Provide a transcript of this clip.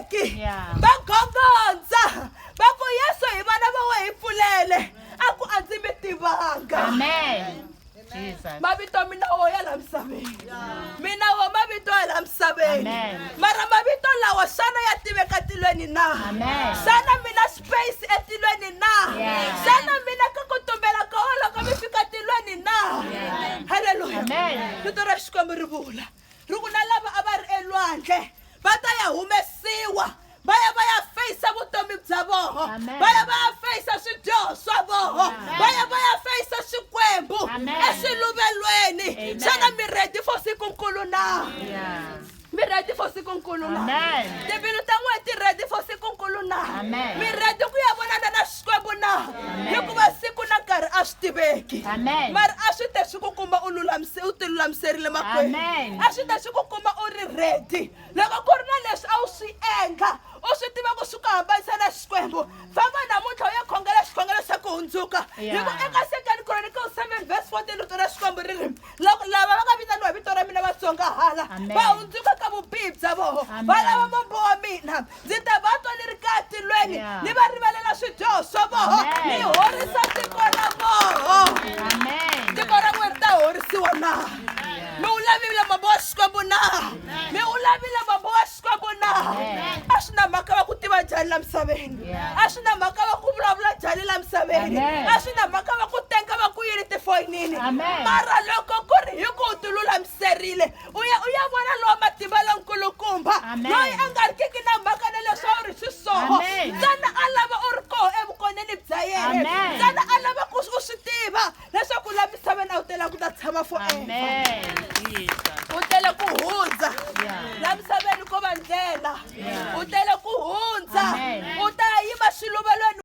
pfuleki. Va gongondza va ku, Yesu, hi vana va we, hi pfulele. A ku, A ndzi mi tivanga. Amen. Jesus. Mavito mina wo ya la misaveni, mina wo mavito ya la misaveni. Amen. Mara mavito lawa xana ya tiveka tilweni na? Amen. Xana mina space etilweni na? Yeah. Xana mina ka ku tumbela ka wo loko mi fika tilweni na? Halleluya. Amen. Rito ra Xikwembu ri vula ri ku na lava a va ri elwandle va ta ya humesiwa, va ya va ya feyisa vutomi bya voho, Amen. va ya va ya feyisa swidyoho swa voho, va ya va ya feyisa Xikwembu Amen. exiluvelweni. Amen. Xana mi ready for sikunkulu na? Yeah. Mi ready for sikunkulu na? Amen. Timbilu ta n'wina ti ready for sikunkulu na? Amen. Mi ready ku ya vonana na Xikwembu na? Hikuva siku na nkarhi a swi tiveki. Amen. Mara a swi te swi ku kuma u lulamise, u tilulamiserile makwenu. Amen. A swi te swi ku kuma u ri ready. Loko ku ri na leswi a wu swi endla, u swi tiva ku swi ku hambanisa na Xikwembu, famba namuntlha u ya khongela xikhongelo xa ku hundzuka. Hi ku eka Second Chronicles 7 verse 14 rito ra Xikwembu ri ri, loko lava va nga vitaniwa hi vito ra mina va tsongahala, Amen. va hundzuka ka vubihi bya voho, Amen. va lava mombo wa mina, ndzi ta va twa ni ri ka tilweni, Yeah. ni va rivalela swidyoho swa voho, Amen. ni horisa tiko ra voho. Amen. Tiko ra n'wina ri ta horisiwa na? Mi wu lavile mombo wa Xikwembu na? Mi wu lavile mombo wa Xikwembu na? Amen. A swi na mhaka va ku tiva njhani la misaveni. Yeah. A swi na mhaka va ku vulavula njhani la misaveni. Amen. A swi na mhaka va ku tenga va ku yini tifoyinini. Amen. Mara loko ku ri hi ku u tilulamiserile, u ya u ya vona lowa matimba lonkulukumba, Amen. loyi a nga rikiki na